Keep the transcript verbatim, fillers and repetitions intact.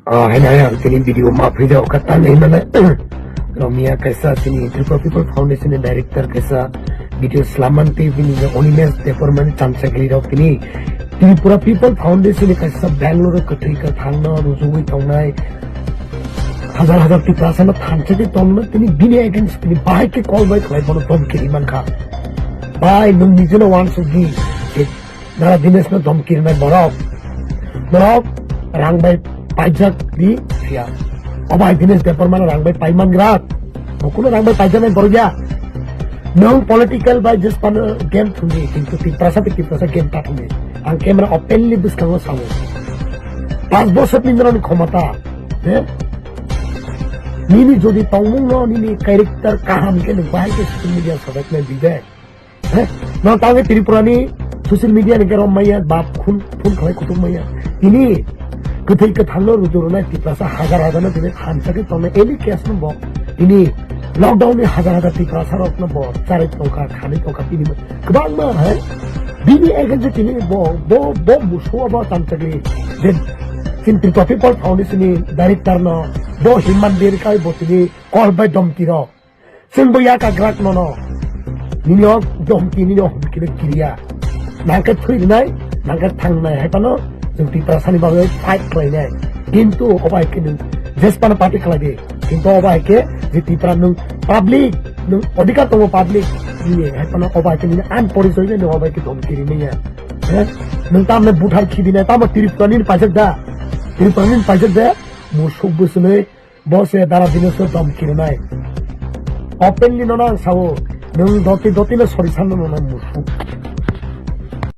Ah, hai hai, ang tini video ma phi jao kha tan hin mane. Romia kaisa tini Tripura People Foundation ni director kaisa video slaman te bini je Onimesh Debbarmani chamchagiri rok tini Tripura People Foundation ni kaisa Bangalore kwthwi kwthang no rujugwi tongnai hajar hajar Tiprasa no thansa ke tongno tini bini against tini bahai ke call bai khlai bono dom kiri man kha. Bai nung nije no wan sugdi. Nara Dinesh no dom kirinai borok. Borok rang bai paijak di sia. Obai Dinesh Debbarma no rang bai paiman grak. Bokuno rang bai paijaknai borok ya. Nung political bai just pano game thumdi, kintu Tiprasa bai Tiprasa game ta thumdi. Ang camera openly bwskango sawo. Pas bosor ni nini khomota. He? Nini jodi tongmung no nini character kaham ke nung bahai ke social media sajaknai bide. He? No tangwi Tripura ni social media ni garom maya bap khun phun khlai kutung maya. Ini kwthwi kwthang no ruju rwnai Tiprasa hajar hajar no tini thansa ke tongnai any case no bo. Ini lockdown ni hajar hajar Tiprasa rok no bo charai tongkha, khanwi tongkha tini kwbangma, he? Bini against tini bo, bo, bo musuo bo chamchagri. Je Tripura People Foundation ni director no bo himman beri kai bo tini call bai dom kiro. Chwng bo yak agrak nono. Nini o domki, nini o humki no kiriya. Nangkhe thwi rwnai, nangkhe thangnai hai phano chwng Tiprasa ni bagwi fight khlainai. Kintu obo hai khe nwng jesphano party khlai di. Kintu obo hai khe je Tipra nwng public, nwng odhikar tongo public. Nini hai phano obo hai khe nini an porichoi nini obo hai khe domki rinai ya. He? Nwng tamne buthai khibinai, tamo Tripura nini paijak da? Tripura nini paijak da? Musuk bwswnwi. Bo se Dara Dinesh no dom kirinai. Openly no nang sao. Nwng doti doti no sori sanno no nang musu.